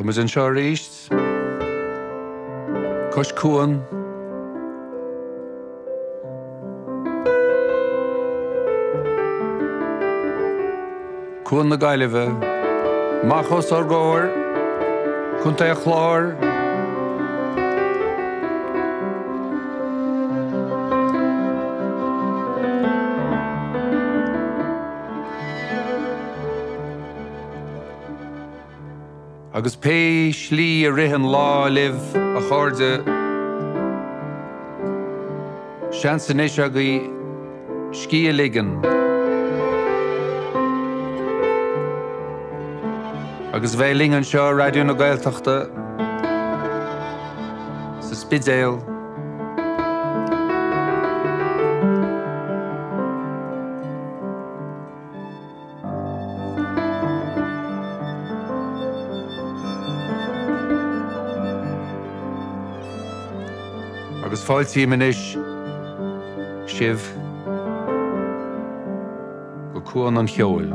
Tá muid anseo arís, cois cuan. Cuan na Gaillimhe, amach os ár gcomhair, Contae an Chláir. Agus pé slí a rith an lá libh, a chairde, seans anois agaibh scíth a ligean agus bheith linn anseo ar Raidió na Gaeltachta sa Spidéal. Agus fáiltím anois sibh go Cuan an Cheoil.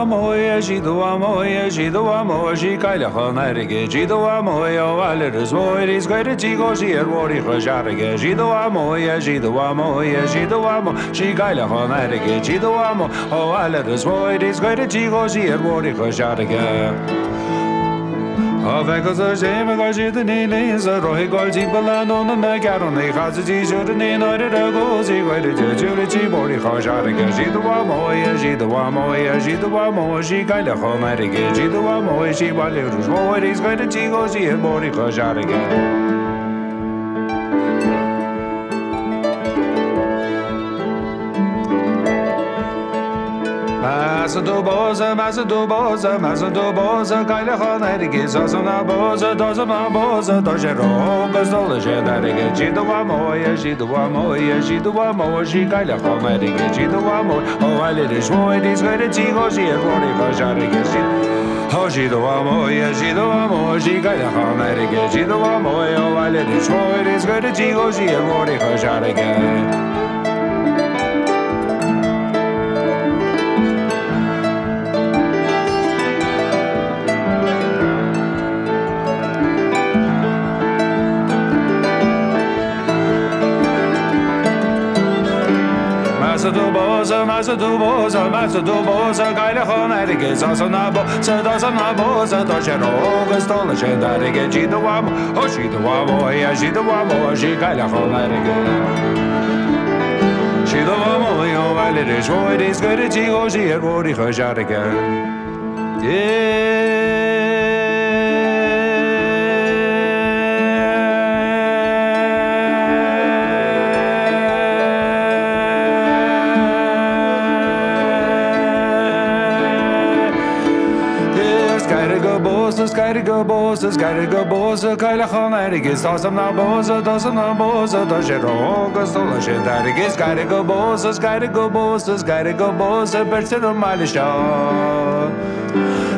Mhamó, is í do Mhamó, is í do Mhamó, is í Cailleach an Airgid, í do Mhamó, ó bhaile Ros Mhóir, is cuireadh tí go siar Mhór Uí Chois Fharraige, is í do Mhamó, is í do Mhamó, is í do Mhamó, is í Cailleach an Airgid, í do Mhamó, ó bhaile Ros Mhóir, is cuireadh tí go siar Mhór Uí Chois Fharraige. Á bheith go séim a siad in aon sa rothaí gáil timpeall anonn na gcearrannaí chasaidí siúd in aon áit ar a gcósaí cuireadh de diúraicí Mhór Uí Chois Fharraige, is í do Mhamó, is í do Mhamó, is í do Mhamó, is í Cailleach an Airgid, í do Mhamó, is í Baile Ros Mhóir, is cuireadh tí go siar Mhór Uí Chois Fharraige. Measann tú pósadh, measann tú pósadh, measann tú pósadh, Cailleach an Airgid, sásamh ná pósadh, sásamh ná pósadh, tá sé ró-óg agus dul sé an airgead, sí do mhamó, sí do mhamó, sí do mhamó, sí Cailleach an Airgid, sí do mhamó, ó bhaile Ros Mhóir, is cuireadh tí go siar Mhór Uí Chois Fharraige, sí Ó sí do mhamó, sí do mhamó, sí Cailleach an Airgid, sí do mhamó, ó bhaile Ros Mhóir, is cuireadh tí go siar Mhór Uí Chois Fharraige. Measann tú pósadh, measann tú pósadh, measann tú pósadh, Cailleach an Airgid, sásamh ná pósadh, sásamh ná pósadh, tá sé ró-óg is dul leis an airgead, sí do mhamó, ó sí do mhamó, sí do mhamó, sí Cailleach an Airgid. Sí do mhamó, ó bhaile Ros Mhóir, is cuireadh tí go siar Mhór Uí Chois Fharraige. Is gaire go bós, is gaire go bós, is gaire go bós, Cailleach an Airgid, sásamh ná pósadh, sásamh ná pósadh, tá sé ró-óg is dul leis an airgead. Is gaire go bós, is gaire go bós, is gaire go bós, beirt ar an mbaile seo.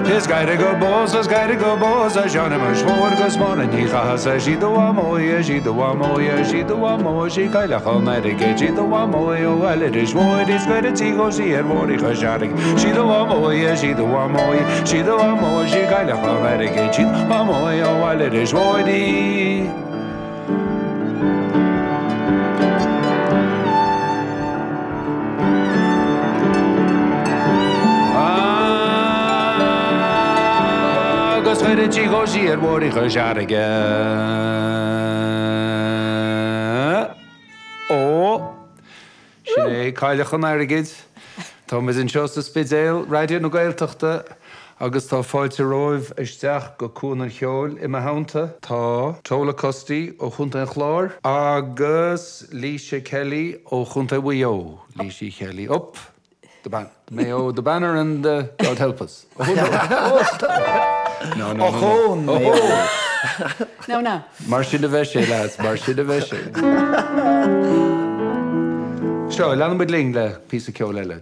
Is gaire go bós, is gaire go bós, a Sheáin mo mhór gus Máire Ní Chathasaigh, is í do mhamó, is í do mhamó, is í do mhamó, is í Cailleach an Airgid, sí do mhamó, ó bhaile Ros Mhóir, is cuireadh tí go siar Mhór Uí Chois Fharraige, sí do mhamó, is í do mhamó, sí do mhamó, is í Cailleach an Airgid, sí do mhamó, ó bhaile Ros Mhóir. Agus chuir tí go siar Mhór Uí Chois Fharraige. Ó, sin é Cailleach an Airgid. Táimid anseo sa Spidéal, Raidió na Gaeltachta, agus tá fáilte romhaibh isteach go Cuan an Cheoil i mo theannta. Tá Tola Custy ó Chontae an Chláir agus Laoise Kelly ó Chontae Mhaigh Eo. Laoise Kelly up the ban Mayo the banner and the God help us. Oh no. No, no, no, no. Oh. No, no. Mar sin a bheidh sé, lads, mar sin a bheidh sé. Seo, leanfaidh muid linn le píosa ceoil eile.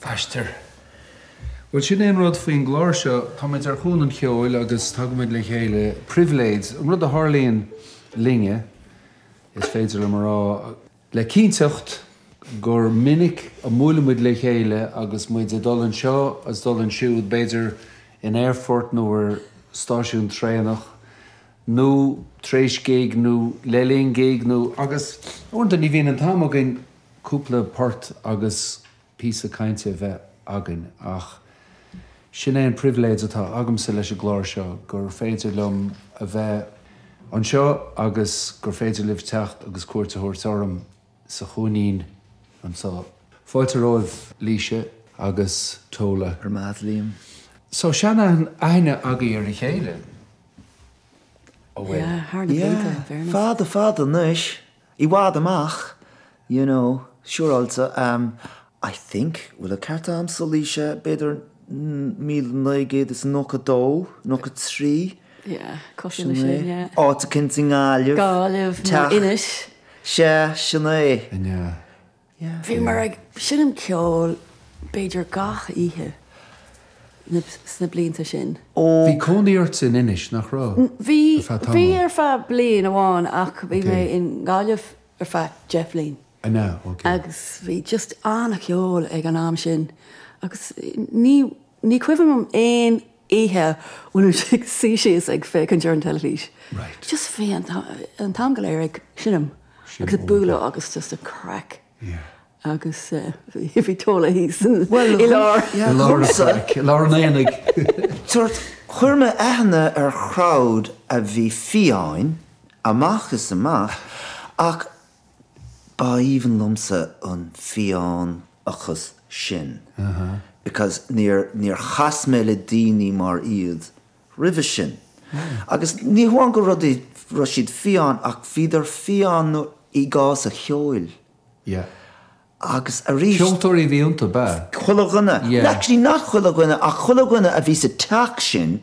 Aistear. Bhuel, sin é an rud faoin gclár seo, táimid ar Chuan an Cheoil agus tagaimid le chéile, pribhléid, an rud a tharlaíonn linne, is féidir liom a rá le cinnteacht gur minic a mbuailimid le chéile agus muid ag dul anseo is dul ansiúd, b'fhéidir in aerfort nó ar stáisiún traenach, nó tar éis gig nó le linn gig nó. Agus uaireanta ní bhíonn an t-am againn cúpla port agus píosa cainte a bheith againn ach sin é an pribhléid atá agamsa leis an gclár seo, gur féidir liom a bheith anseo agus gur féidir libh teacht agus cuairt a thabhairt orm sa chúinín anseo. Fáilte romhaibh Laoise agus Tola. Go raibh maith agat Liam. So sean-aithne agaibh ar a chéile, an bhfuil? Yeah, thar na blianta, in fairness. Fada fada anois. I bhfad amach, you know, siúráilte, um, I think, bhfuil an ceart a'msa, Laoise, b'fhéidir 1992, 93? Yeah, cosúil leis sin, yeah. Áit eicínt i nGaillimh. Gaillimh nó Inis. Sea, sin é. Yeah. Yeah. Bhíomar ag seinm ceoil b'fhéidir gach oíche sna blianta sin. Ó. Bhí cónaí ort in Inis, nach raibh? Bhí, Ar feadh bhí tamaill. ar feadh bliain amháin ach bhí Ok. mé i nGaillimh ar feadh 10 bhliain. An ea? Ok. Agus bhí just an-cheol ag an am sin agus ní, ní cuimhin liom aon oíche a bhfuil muid ag suí síos ag féachaint ar an teilifís. Right. Just bhí an t-am go léir ag seinm agus ag bualadh agus just a craic. Yeah. Agus bhí Tola thíos i lár. I lár an chraic, i lár an aonaigh. Sort, chuir mé aithne ar chrowd a bhí fiáin, amach is amach, ach ba aoibhinn liomsa an fiánachas sin because níor, níor chas mé le daoine mar iad roimhe sin. Agus ní hamháin go rudaí, raibh siad fiáin ach bhíodar fiáin i gcás an cheoil. Yeah. Agus arís. Ceoltóirí a bhí iontu, ab ea? Chuile dhuine. Yeah. Actually not chuile dhuine ach chuile dhuine a bhí sa teach sin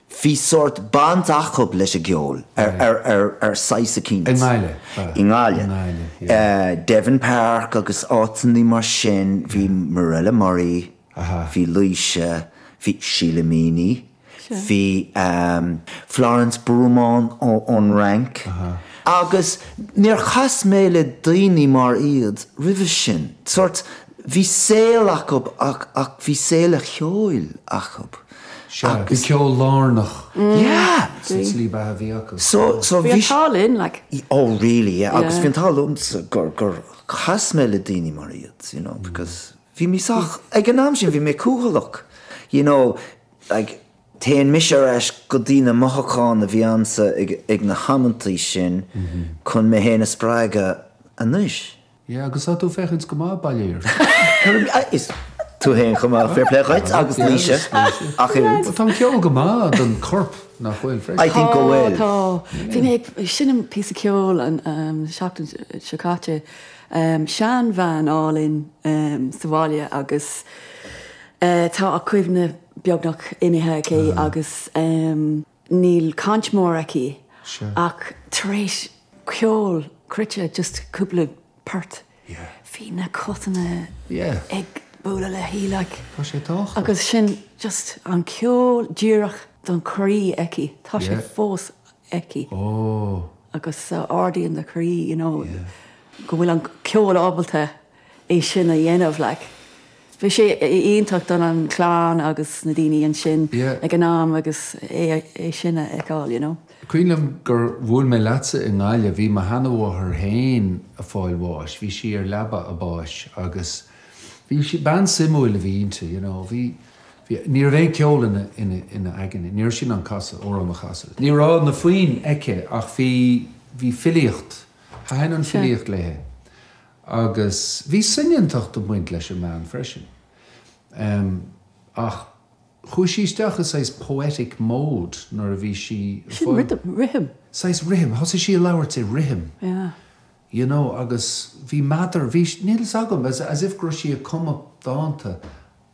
bhí sórt baint acub leis an gceol ar, ar, ar, ar saghas eicínt. I nGaillimh, ab ea? I nGaillimh. I nGaillimh, yeah. Devon Park agus áiteanna mar sin, bhí Mirella Murray, Aha. bhí Laoise, bhí Sheila Meaney, Bhí Florence Brumont ón Fhrainc agus níor chas mé le daoine mar iad roimhe sin. Sórt, bhí saol acu ach ach bhí saol a cheoil acu. Sea, bhí ceol lárnach Yeah! sa tslí beatha a bhí acu. So, so Bhí bhí an t-ádh linn, like. Oh really, yeah. Agus bhí an t-ádh liomsa gur, gur chas mé le daoine mar iad, you know, because bhí mé sách, ag an am sin bhí mé cúthaileach, you know, Like, téann mise ar ais go dtí na mothúcháin a bhí a'msa ag na hamantaí sin chun mé fhéin a spreagadh anois. Yeah, agus tá tú féachaint go maith, bail ó Dhia ort. Is tú fhéin chomh maith, fair play dhuit, agus Laoise, ach oiread. Tá an ceol go maith don chorp, nach bhfuil, freisin? I think go bhfuil. Tá, tá. Bhí mé ag seinm píosa ceoil an seachtain seo caite, seanbhean álainn sa bhaile agus Tá a cuimhne beagnach imithe aici agus níl caint mór aici ach tar éis ceol cruite, just cúpla port, bhí na cosanna ag bualadh léi like. Tá sé tábhachtach. Agus sin just an ceol díreach don chroí aici, tá sé fós aici. Agus ardaíonn do chroí, you know, go bhfuil an ceol ábalta é sin a dhéanamh like. Bhí sé iontach don an chlann agus na daoine ansin ag an am agus é sin a fheiceáil, you know. Cuimhin liom gur bhuail mé leatsa i nGaillimh, bhí mo sheanamháthair féin ag fáil bháis, bhí sí ar leaba a báis agus bhí sí, bean suimiúil a bhí inti, you know, bhí, bhí, ní raibh aon ceol ina, ina, ina aigne, ní raibh sí in ann casadh, amhrán a chasadh. Ní raibh na foinn aici ach bhí, bhí filíocht, thaitin an filíocht léi. Agus bhí soineantacht ag baint leis an mbean freisin. Ach chuaigh sí isteach i saghas poetic mode nuair a bhí sí ag Sin rithim, rithim. Saghas rithim. Thosaigh sí ag labhairt i rithim. Yeah. You know, agus bhí meadar, bhí, níl fhios agam, as, as if go raibh sí ag cumadh dánta.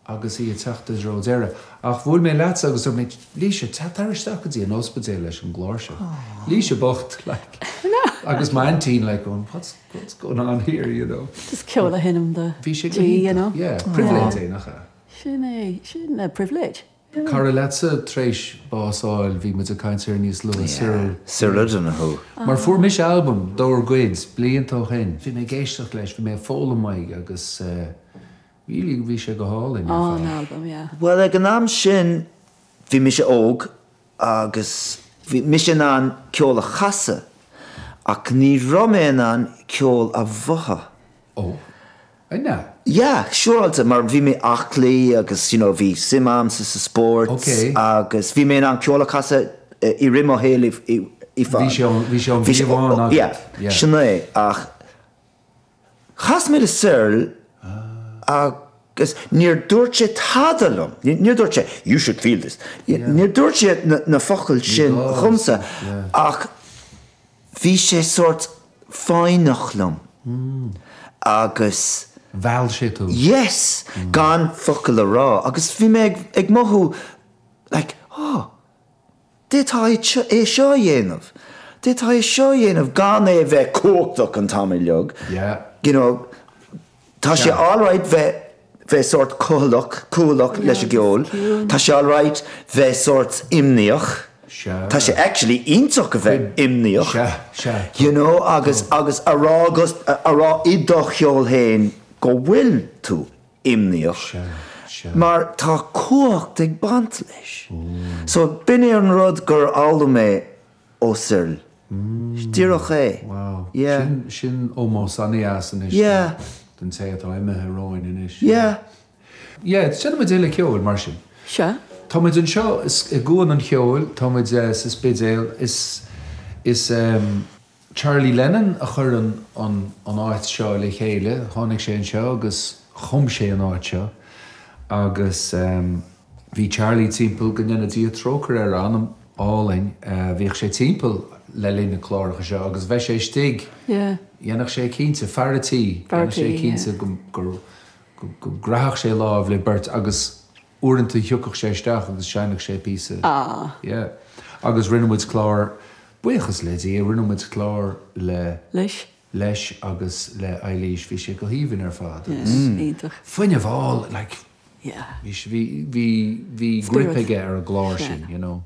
Agus í ag teacht i dtreo deireadh. Ach bhuail mé leatsa agus dúirt mé, Laoise, tar isteach go dtí an ospidéal leis an gcláirseach. Laoise bocht, like. Agus m'aintín, like, going, what's, what's going on here, you know. Just ceol a sheinm do Bhí sé go you know. hiontach, yeah. Pribhléid é, nach ea? Sin é, sin é, pribhléid. Cara leatsa tar éis bás a fháil, bhí muid ag caint air níos luaithe, Cyril. Cyril O'Donoghue. Mar fuair mise albam dár gcuid blianta ó shin, bhí mé ag éisteacht leis, bhí mé ag foghlaim uaidh agus really bhí sé go hálainn ar fad. An albam, yeah. Bhuel ag an am sin bhí mise óg agus bhí mise in ann ceol a chasadh ach ní raibh mé in ann ceol a mhothú. Ó. An ea? Yeah, siúráilte, mar bhí mé aclaí agus you know bhí suim a'msa sa spórt Ok. agus bhí mé in ann ceol a chasadh i rith mo shaoil i fad. Bhí sé an, bhí sé an bhí amháin agat. Yeah, Yeah. sin é, ach chas mé le Cyril agus níor dúirt sé tada liom, níor dúirt sé you should feel this, níor dúirt sé na focail sin dhomsa ach Bhí sé sórt foighneach liom agus. Mheall sé tú. Yes! Gan focal a rá agus bhí mé ag mothú like oh, d'fhéadfá é seo a dhéanamh, d'fhéadfá é seo a dhéanamh gan é a bheith cumhachtach an t-am uilig. Yeah. You know, Tá sé alright bheith bheith sórt cúthaileach, cúthaileach leis an gceol. Tá sé alright bheith sórt imníoch. Tá sé actually iontach a bheith imníoch. You know agus agus a rá agus a rá i do cheol féin go bhfuil tú imníoch. Mar tá cumhacht ag baint leis. So b'in é an rud gur fhoghlaim mé ó Cyril. Díreach é. Wow. Yeah. Sin, sin ómós an-dheas anois Yeah. don té atá imithe romhainn anois. Yeah. Yeah, déanfaidh muid uile ceoil mar sin. Sea. Tá muid anseo i gCuan an Cheoil, tá muid sa Spidéal, is, is Charlie Lennon a chuir an, an, an áit seo le chéile, tháinig sé anseo agus chum sé an áit seo agus bhí Charlie timpeall, go ndéana Dia trócaire air, a anam álainn, bhíodh sé timpeall le linn na cláracha seo agus bheadh sé istigh, dhéanfadh sé cinnte, fear a' tí, dhéanfadh sé cinnte go, go, go gcroithfeadh sé lámh le beirt agus uaireanta thiocfadh sé isteach agus sheinnfeadh sé píosa. Yeah. Agus rinne muid clár, buíochas le Dia, rinne muid clár le. Leis. Leis agus le Eilís, bhí sé go haoibhinn ar fad agus. Iontach. Fuinneamh álainn, like. Yeah. Bhí, bhí, bhí, bhí grip aige ar an gclár sin, you know.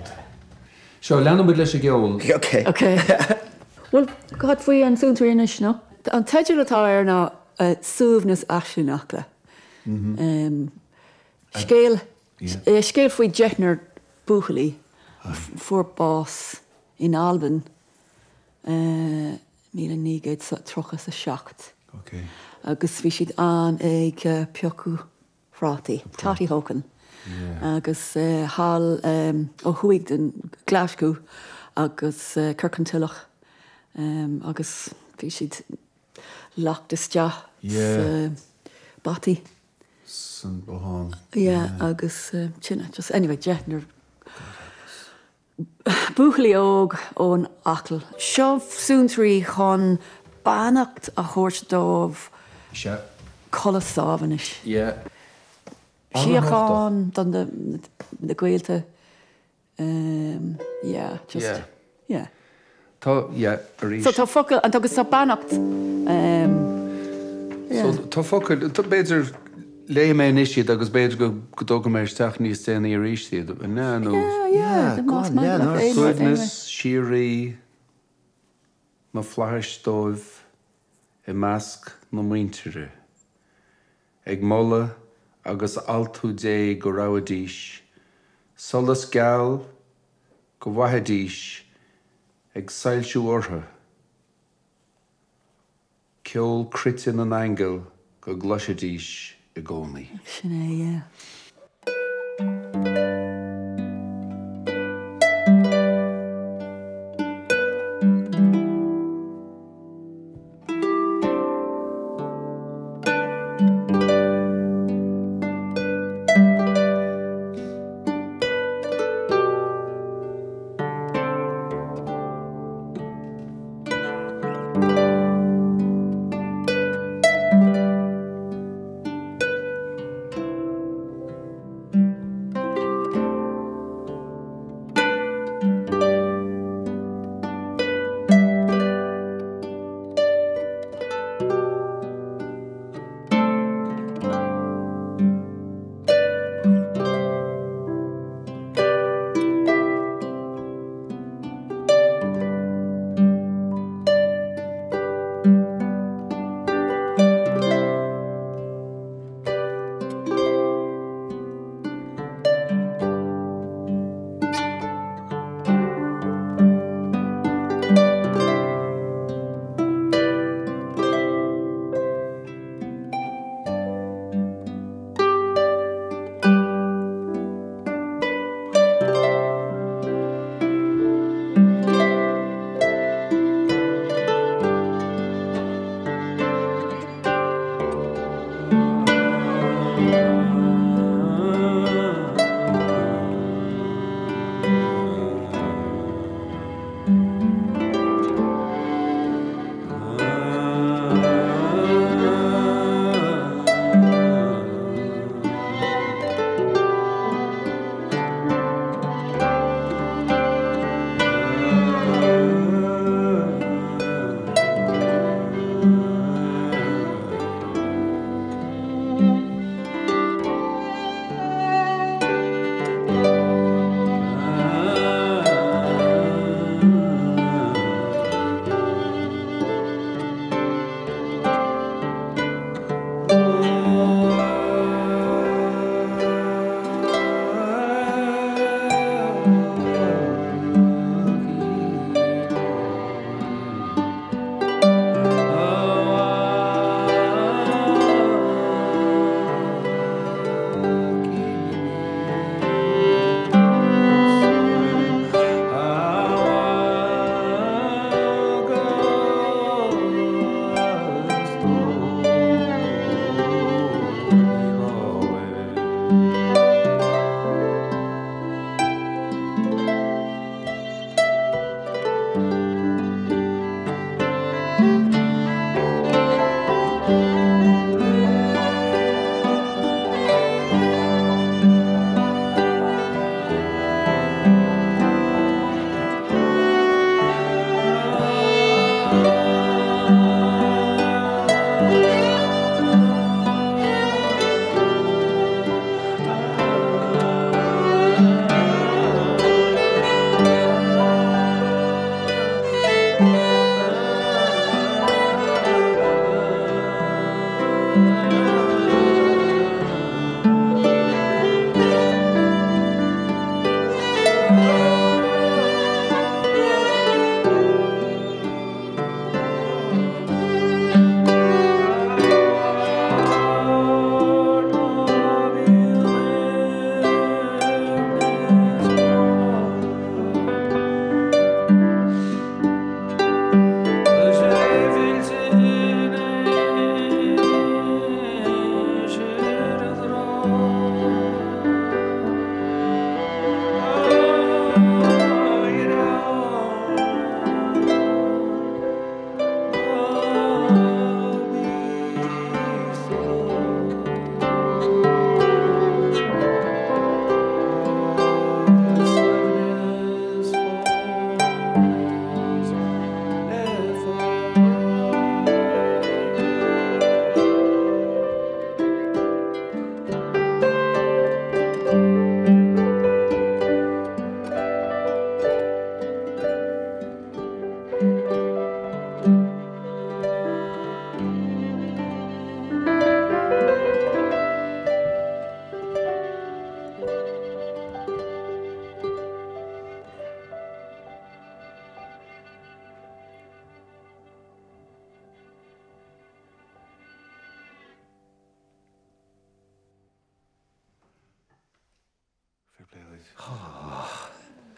God. Seo, leanfaidh muid leis an gceol. Ok. Ok. Bhuel, cad faoi an suantraí anois, nó? An teideal atá air ná Suaimhneas Aisling Acla. Scéal, scéal faoi deichniúr buachaillí a fuair bás in Albain 1937 agus bhí siad ann ag piocadh prátaí, totty hoking, agus thall ó thuaidh den Ghlaschú agus Kirkintilloch agus bhí siad locked isteach sa bothy. San bothán. Yeah, agus tine, just anyway, deichniúr. Buachaillí óg ón Acaill. Seo suantraí chun beannacht a thabhairt dóibh. Sea. Codladh sámh anois. Yeah. Síocháin do na gaolta. Yeah, just. Yeah. Yeah. Tá, yeah, arís. So tá focail, agus tá beannacht, yeah. So tá focail, b'fhéidir, léifidh mé anois iad agus b'fhéidir go dtógfaidh mé isteach níos déanaí arís iad, an ea, nó. Yeah, yeah, go on, yeah, no. Suaimhneas síoraí na flaithis dóibh i measc na muintire, ag moladh agus altú Dé go rabhaidís, solas geal go bhfaighidís ag soilsiú orthu, ceol cruite na n-aingeal go gcloisfidís i gcónaí. Sin é, yeah.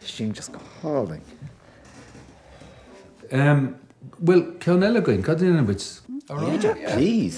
Sin just go hálainn. Bhfuil ceann eile againn? Cad a dhéanann muid? Please.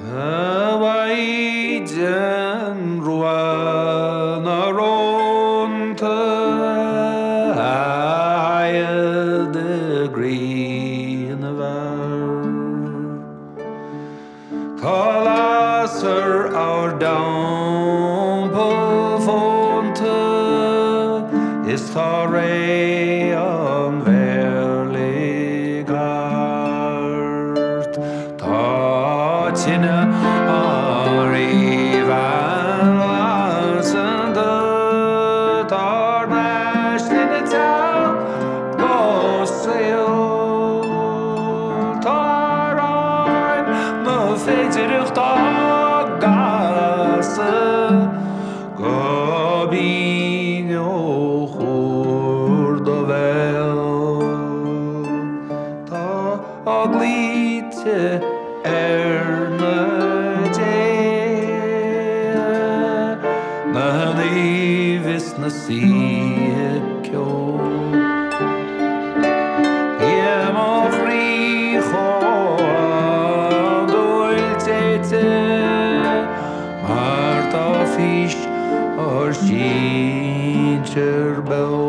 A Mhaighdean Rua na Rónta a shaighead i gcroí na bhfear. Tá lasair ár dteampall fónta is tá ré an mhéirligh thart. Tá tine an Ríbhean lasanta, tá ár n-aisling ag teacht go saol. Tá aráin na féidireachta á gcasadh go binn ó chúr do bhéil. Tá glaoite ar na déithe, na naoimh is na saoithe ceoil. I mo chroí chomh handúil téite mar tá fís ár sinsear beo.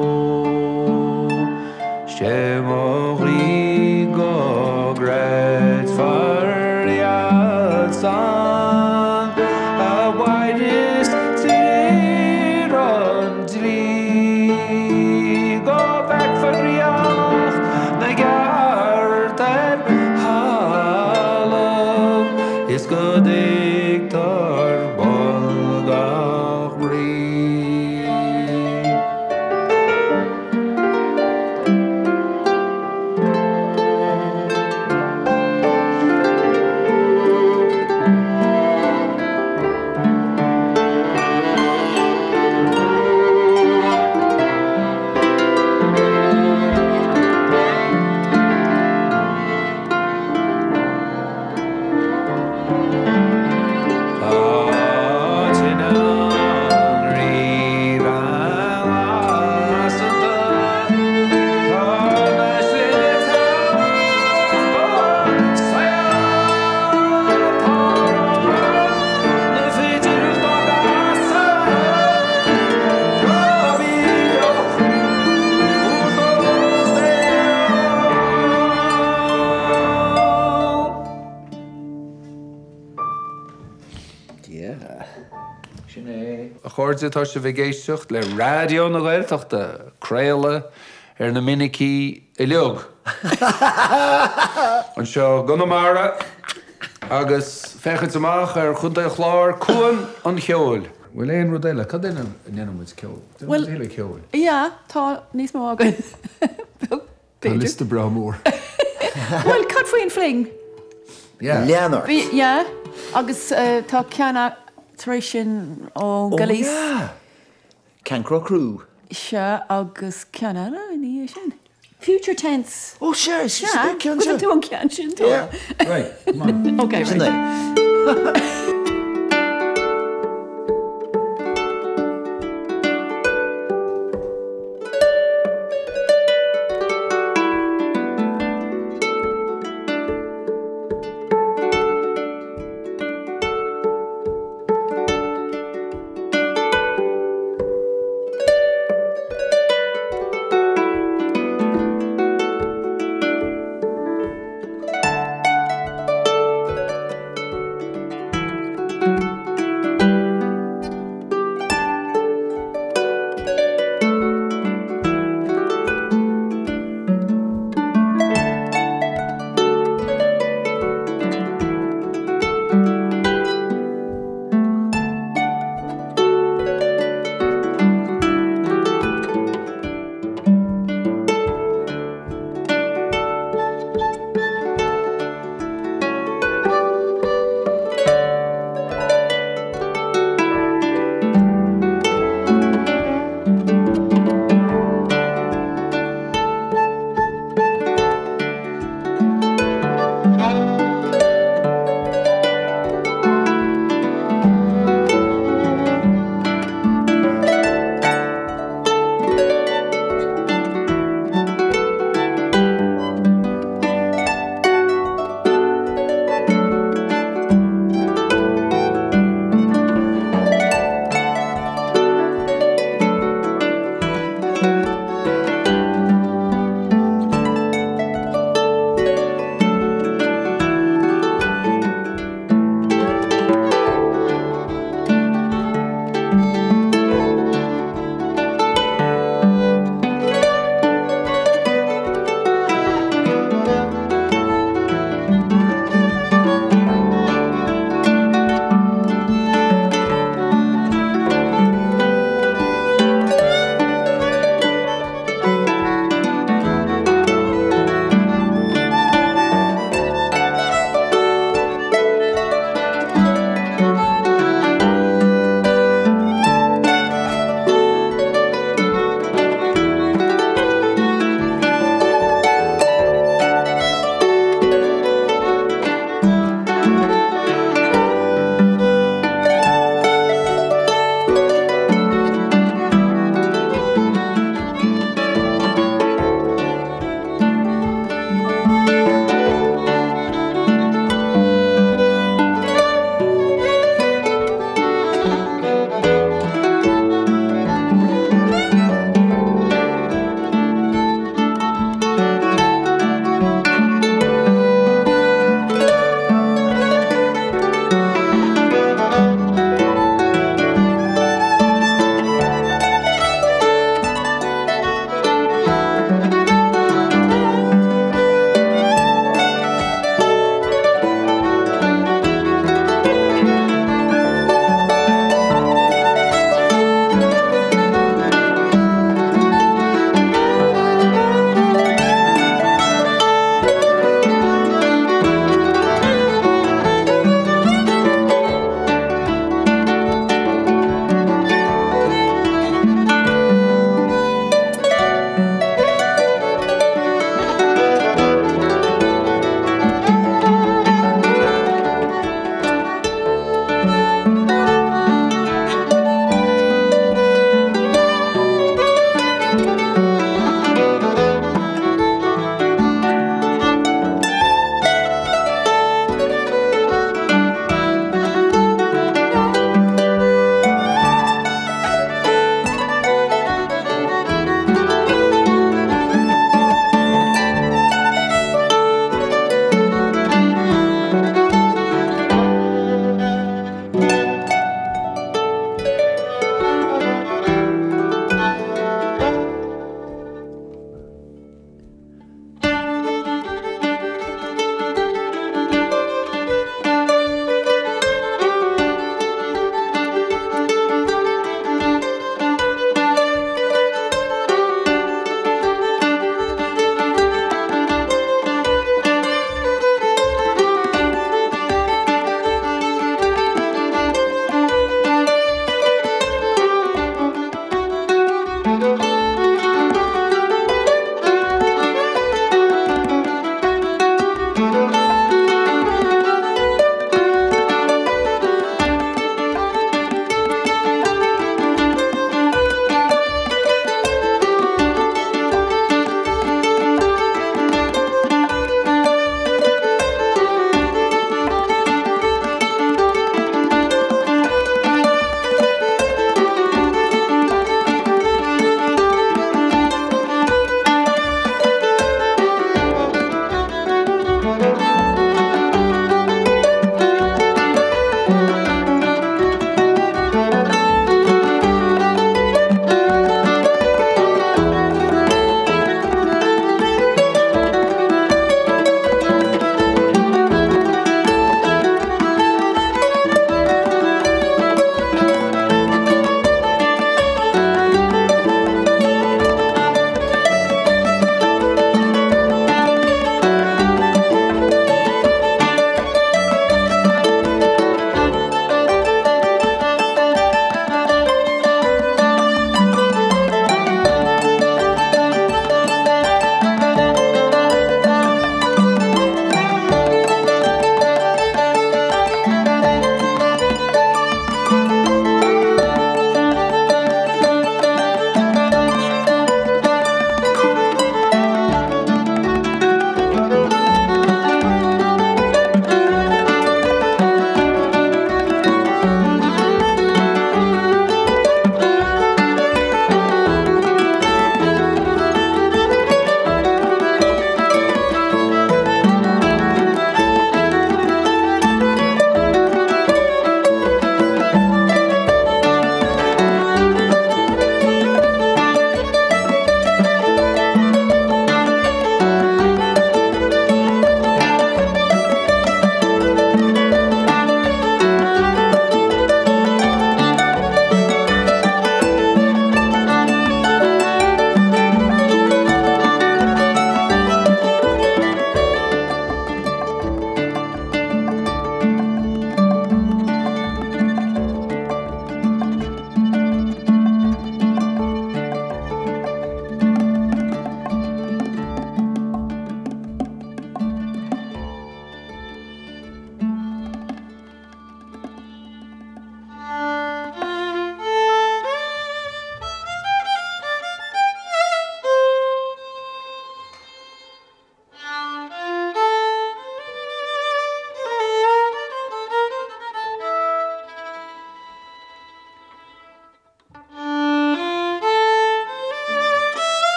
'Sé mo ghuí go gcreidfear iad san, a Mháire is de réir an dlí, go bhfeicfear ríocht na gceart ar thalamh is go dtuigtear bun gach rí. Tá tine an Ríbhean lasanta, tá na slite go saol, tá na féidireachta á gcasadh go binn ó chúr do bhéil. Yeah. Sin é. A chairde, tá sibh ag éisteacht le Raidió na Gaeltachta, craoladh ar na minicí uilig anseo i gConamara agus féachaint amach ar Chontae an Chláir, Cuan an Cheoil. Bhfuil aon rud eile? Cad eile a ndéanann muid ceol? Déanann muid a thuilleadh ceoil. Yeah, tá níos mó againn. Tá liosta breá mór. Bhuel, cad faoin fling? Yeah. Lean ort. Yeah, agus tá ceann tar éis sin ó Gailís. Oh yeah! Cancro Crew. Sea, agus ceann eile ina dhiaidh sin. Future Tense. Oh sea, sea, ceann sin. Tú an ceann sin, tá. Yeah. Right, come on. Okay, right. Sin é.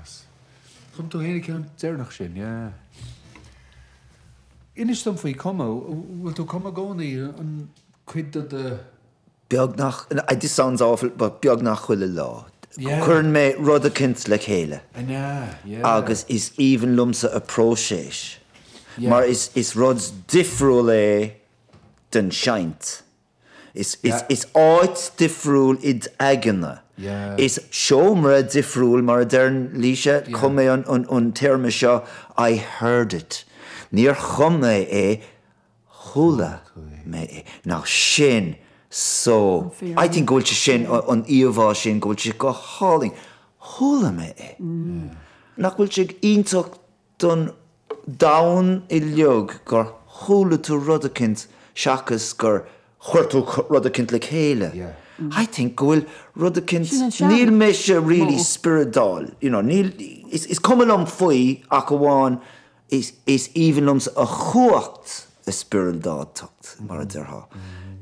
Deas. Chum tú féin an ceann deireanach sin, yeah. Inis dom faoi cumadh, bhfuil tú ag cumadh i gcónaí, an cuid de do. Beagnach, this sounds awful, but beagnach chuile lá. Cuireann mé rud eicint le chéile. An ea? Yeah. Agus is aoibhinn liomsa a próiseas. Mar is is rud difriúil é den seinnt. Is is is áit difriúil id aigne. Is seomra difriúil, mar a deireann Laoise, chum mé an an téarma seo, I heard it. Níor chum mé é, Chuala mé é. Now sin so, I think go bhfuil sé sin, an íomhá sin, go bhfuil sé go hálainn. Chuala mé é. Nach bhfuil sé iontach don domhan uilig gur chuala tú rud eicint seachas gur chuir tú rud eicint le chéile. I think go bhfuil rud eicint, níl mise really spioradálta, you know, níl, is cuma liom faoi ach amháin Is aoibhinn liomsa a chumhacht a spioradáltacht, mar a déarfá.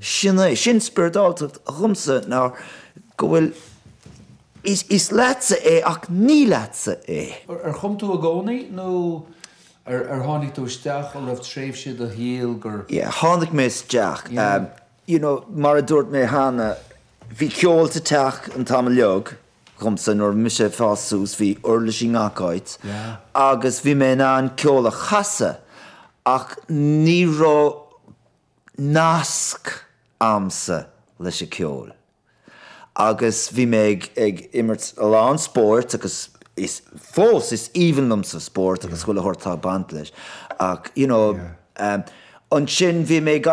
Sin é, sin spioradáltacht dhomsa ná go bhfuil, is leatsa é ach ní leatsa é. Ar chum tú i gcónaí nó ar tháinig tú isteach, an raibh tréimhse i do shaol gur. Yeah, tháinig mé isteach. You know, mar a dúirt mé cheana, bhí ceol sa teach an t-am uilig. dhomsa nuair a bhí mise ag fás suas, bhí uirlisí i ngach áit agus bhí mé in ann ceol a chasadh ach ní raibh nasc a'msa leis an ceol agus bhí mé ag imirt a lán spóirt agus is fós is aoibhinn liomsa spórt agus chuile shórt atá ag baint leis ach you know Ansin bhí mé ag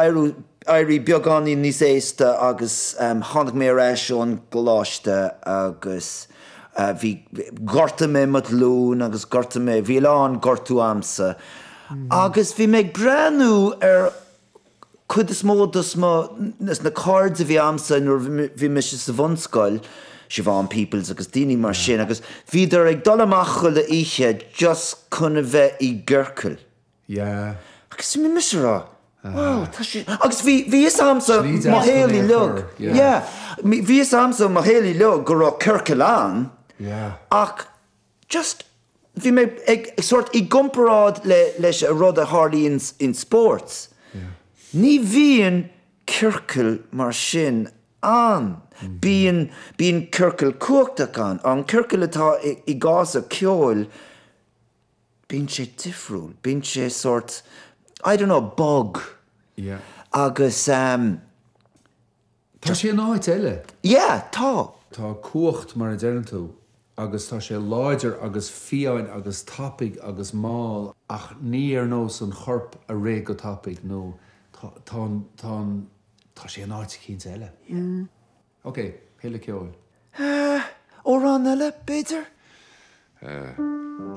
éirí beagáinín níos aosta agus tháinig mé ar ais ón gcoláiste agus bhí, ghortaigh mé mo ghlúin agus ghortaigh mé, bhí a lán gortú a'msa agus bhí mé ag breathnú ar cuid is mó dos mo, na cairde a bhí a'msa nuair a bhí mise sa bhunscoil, Siobhán Peoples agus daoine mar sin agus bhíodar ag dul amach chuile oíche just chun a bheith i gciorcal. Yeah. Agus bhí mise ag rá, wow, tá sé, agus bhí, bhí fhios a'msa mo shaol uilig, yeah, bhí fhios a'msa mo shaol uilig go raibh ciorcal ann, yeah, ach just, bhí mé ag, sort, i gcomparáid le, leis an rud a tharlaíonn in sports, yeah, ní bhíonn ciorcal mar sin ann. Bíonn, bíonn ciorcal cumhachtach ann, an ciorcal atá i, i gcás an cheoil, Bíonn sé difriúil, bíonn sé sórt, I don't know, bog. Yeah. Agus ehm. Tá sé in áit eile. Yeah, tá. Tá cumhacht, mar a deireann tú, agus tá sé láidir agus fiáin agus tapaidh agus mall ach ní ar nós an choirp a rith go tapaidh nó tá, tá an, tá an, tá sé in áit eicínt eile. Yeah. Ok, tuilleadh ceoil. Eh, amhrán eile, b'fhéidir? Eh.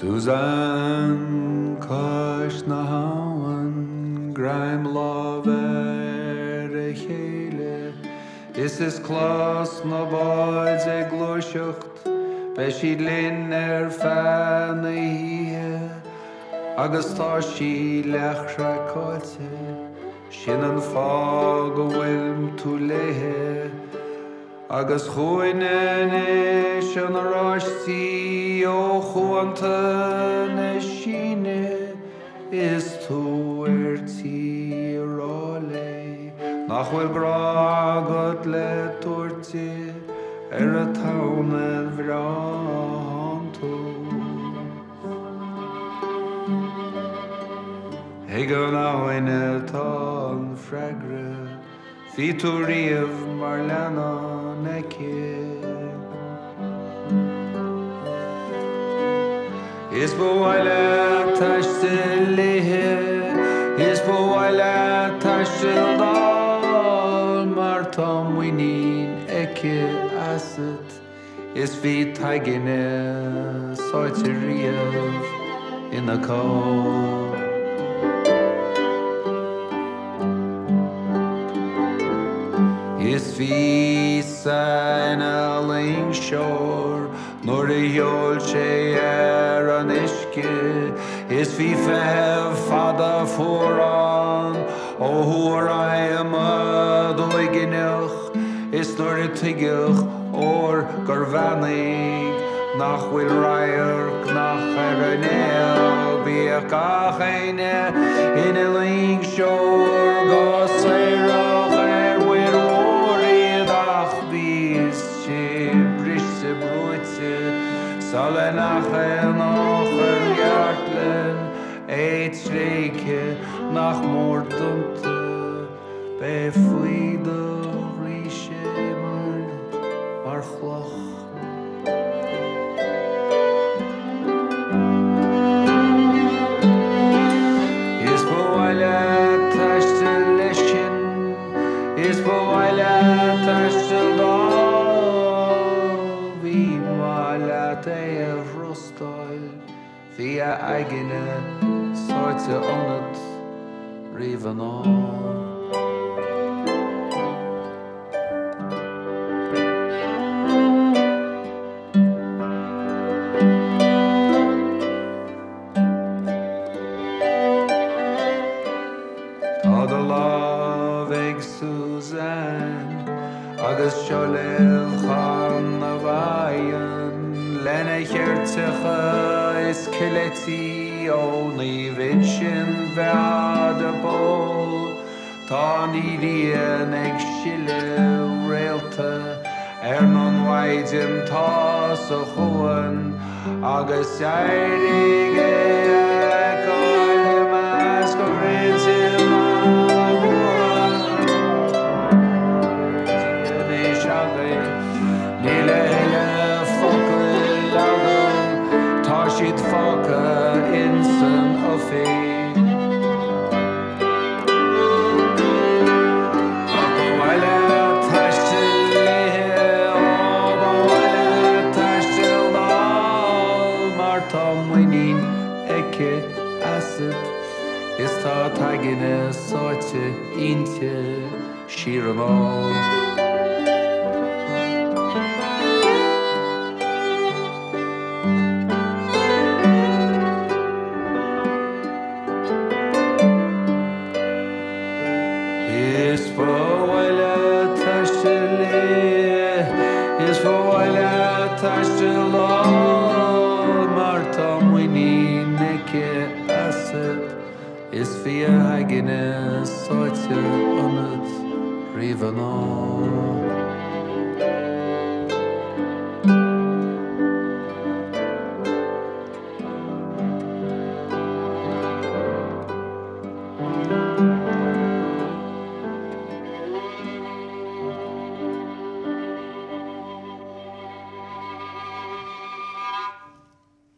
Suzanne cois na habhann, greim láimhe ar a chéile, is is clos na báid ag gluaiseacht, beidh siad linn ar feadh na hoíche, agus tá sí leathchraiceáilte, sin an fáth go bhfuil tú léithe. Agus chugainn anois an oráistí ó chuanta na Síne is tú ar tí a rá léi nach bhfuil grá agat le tabhairt di ar an tamhnaid bhreá thánn tú. Ag an abhainn atá an freagra. Bhí tú riamh mar leannán aici. Is ba mhaith leat taisteal léithe, is ba mhaith leat taisteal dall mar tá muinín aici asat is bhí t'aigne sáite riamh ina call. Is bhí-sa ina loingseoir Nuair a sheol sé ar an uisce is bhí feitheamh fada fuar ann ó thuar adhmad uaigneach is nuair a tuigeadh óir gur bheannaigh nach bhfuil radharc nach ar an néal bíodh gach éinne ina loingseoir go saorfadh ar muir mhór iad ach bhí sé briste brúite sula ndeachaigh an eochaircheartlann é tréigthe nach mór dúnta b'é faoi do bhrí sé mar chloch. Is ba mhaith leat taisteal leis sin. Is ba mhaith leat taisteal dall, bhí maith leat é a thrustáil, bhí a aigne sáite ionat riamh anall. Tá do lámh ag Suzanne agus seo libh Conn na bhFaigheann lena cheirteacha is cileití ó Naomh Uinseann Bheá de Pól. Tá an ghrian ag sileadh réalta ar an mhaighdean tá sa chuan agus éirigh é a fheiceáil i measc rince Anois againn níl a thuilleadh focail agam tá siad fágtha insan oifig. Ach ba mhaith leat taisteal léithe, ó ba mhaith leat taisteal dall mar tá muinín aici asat is tá t'aigne sáite inti siar anall. Is ba mhaith leat taisteal léi, is ba mhaith leat taisteal dall mar tá muinín aici asat is bhí a haigne sáite ionat riamh anall.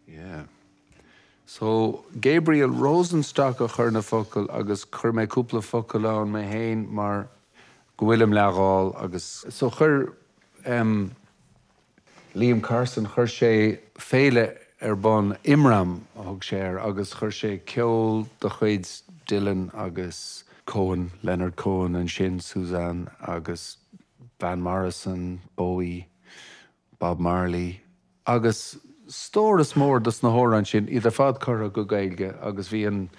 Yeah. So, Gabriel Rosenstock a chuir na focail agus chuir mé cúpla focal ann mé féin mar go bhfuilim leath-Ghall agus so chuir em Liam Carson, chuir sé féile ar bun, Imram a thug sé air, agus chuir sé ceol de chuid Dylan agus Cohen, Leonard Cohen ansin, Suzanne agus Van Morrison, Bowie, Bob Marley agus stóras mór dos na hamhráin sin, iad ar fad curtha go Gaeilge agus bhí an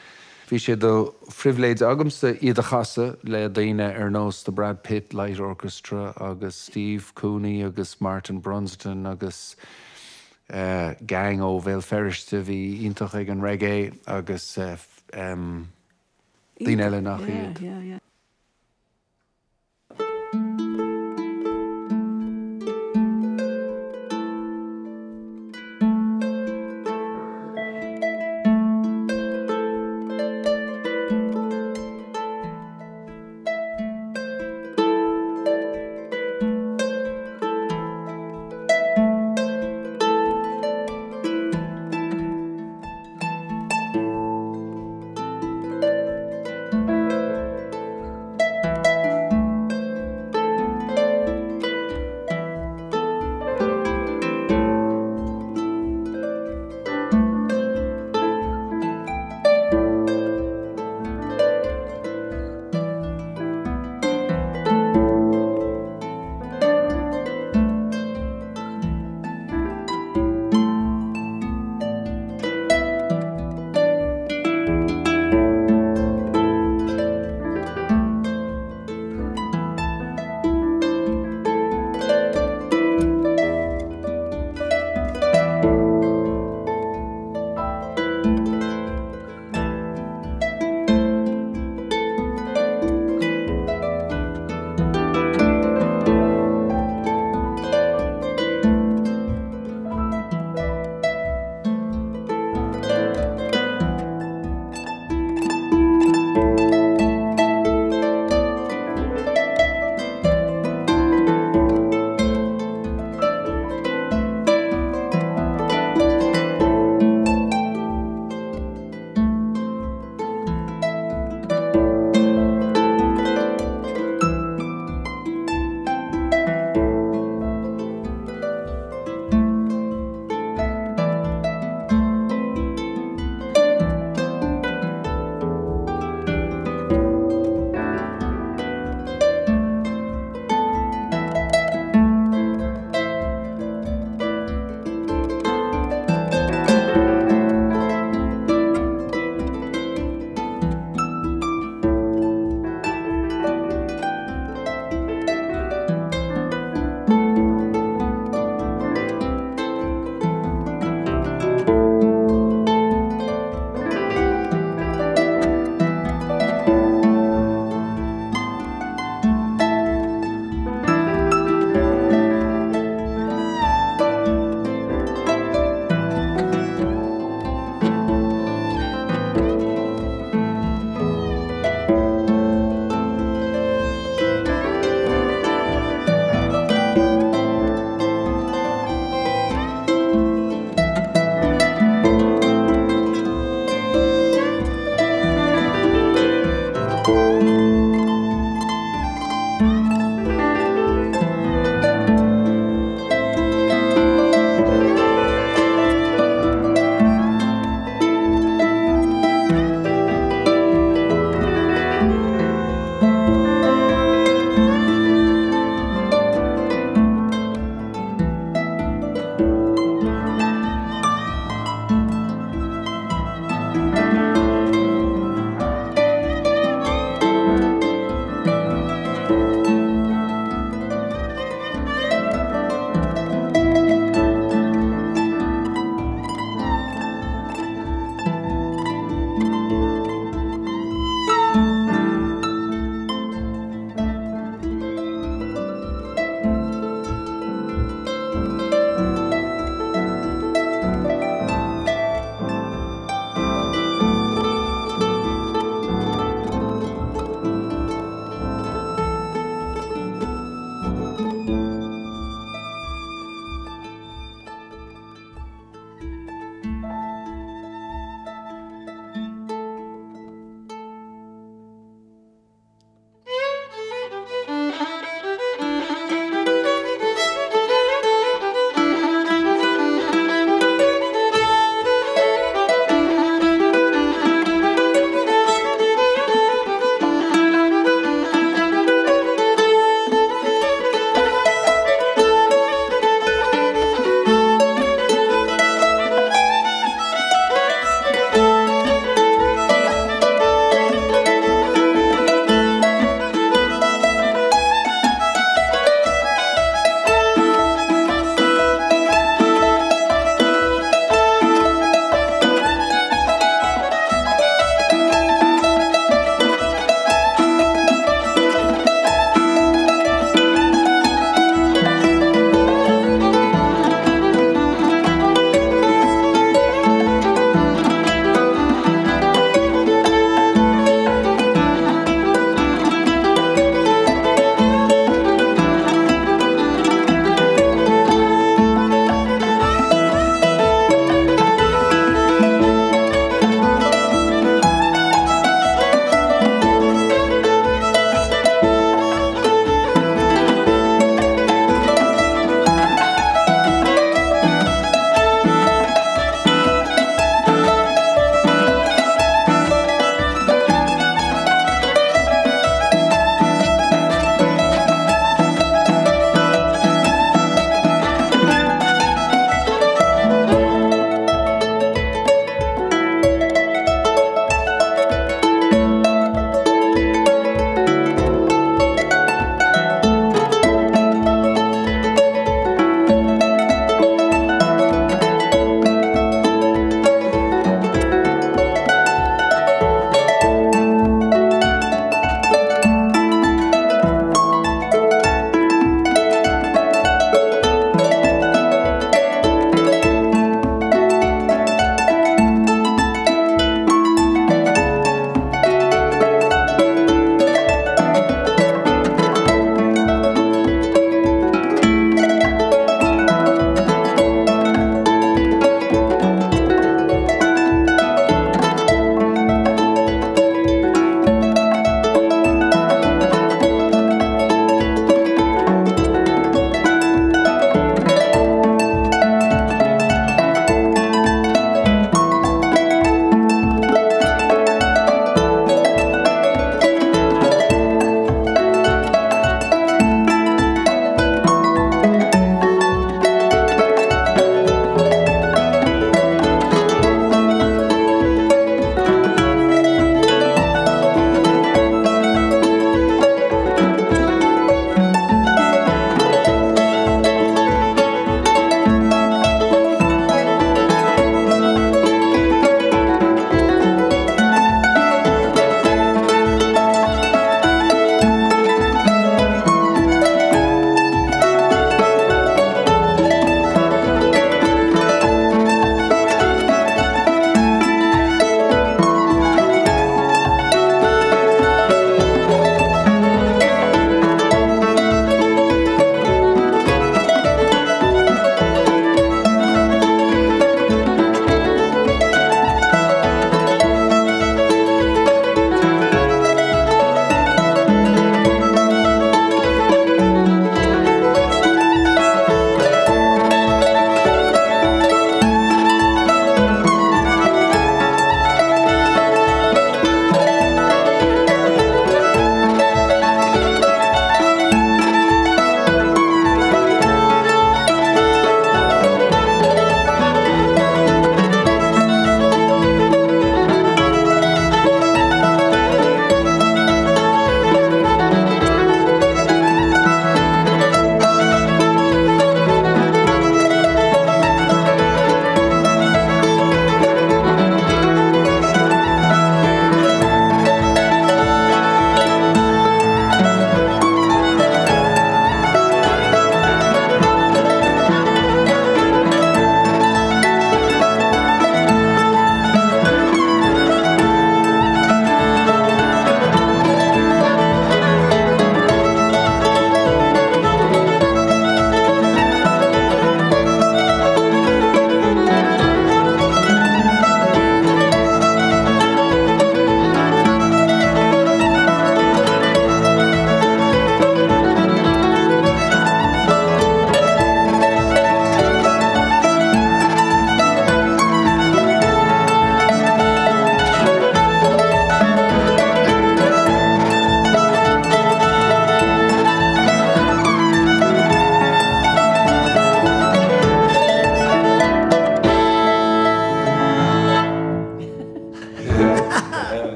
Bhí sé de phribhléid agamsa iad a chasadh le daoine ar nós The Brad Pitt Light Orchestra agus Steve Cooney agus Martin Brunsden agus gang ó Bhéal Feirste a bhí iontach ag an reggae agus daoine eile nach iad.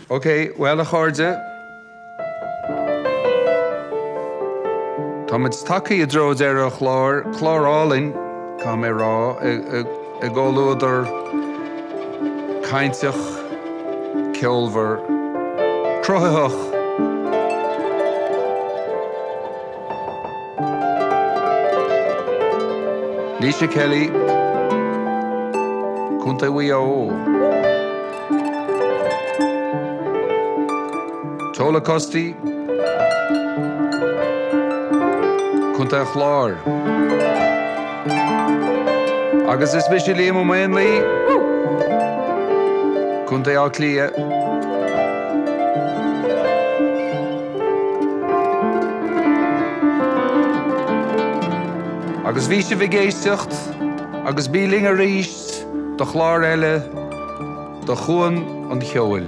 Ok, bhuel a chairde, táimid tagtha i dtreo deireadh an chláir, clár álainn, caithfidh mé a rá, i gcomhluadar cainteach, ceolmhar, cruthaitheach. Laoise Kelly, Contae Mhaigh Eo. Tola Custy, Contae an Chláir. Agus is mise Liam Ó Maonlaí, Contae Átha Cliath. Agus bhí sibh ag éisteacht agus bí linn arís do chlár eile de Chuan an Cheoil.